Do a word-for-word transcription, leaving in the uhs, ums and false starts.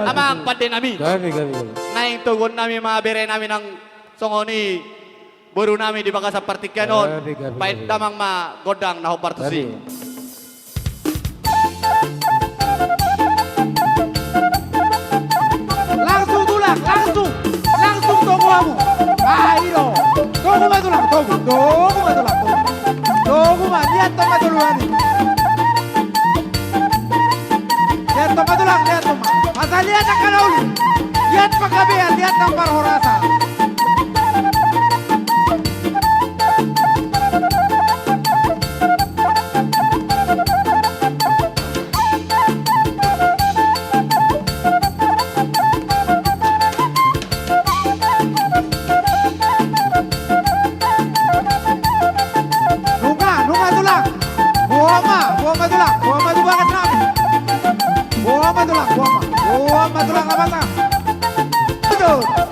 Amang pande nami. Gabe, gabe, gabe. Naeng toguon nami ma bere nami nang songon i boru nami di bagasan partingkian on. Gabe, gabe, gabe. Baen damang ma gondang na hombar tusi. Gabe. Langsung tulang, langsung, langsung togu hamu. Ayo, togu ma tulang, togu, togu ma tulang, togu. Togu ma, lihat tong ma tulang ni. Lihat tong ma tulang, lihat tong ma. Masa lihat angka na uli. Lihat panggabean, lihat na parhorasan. Nunga, nunga tulang. Boha ma, boha ma tulang. Boha ma tu bagas nami. Boha ma tulang, boha ma. Boha ma tulang, apa ta? Betul.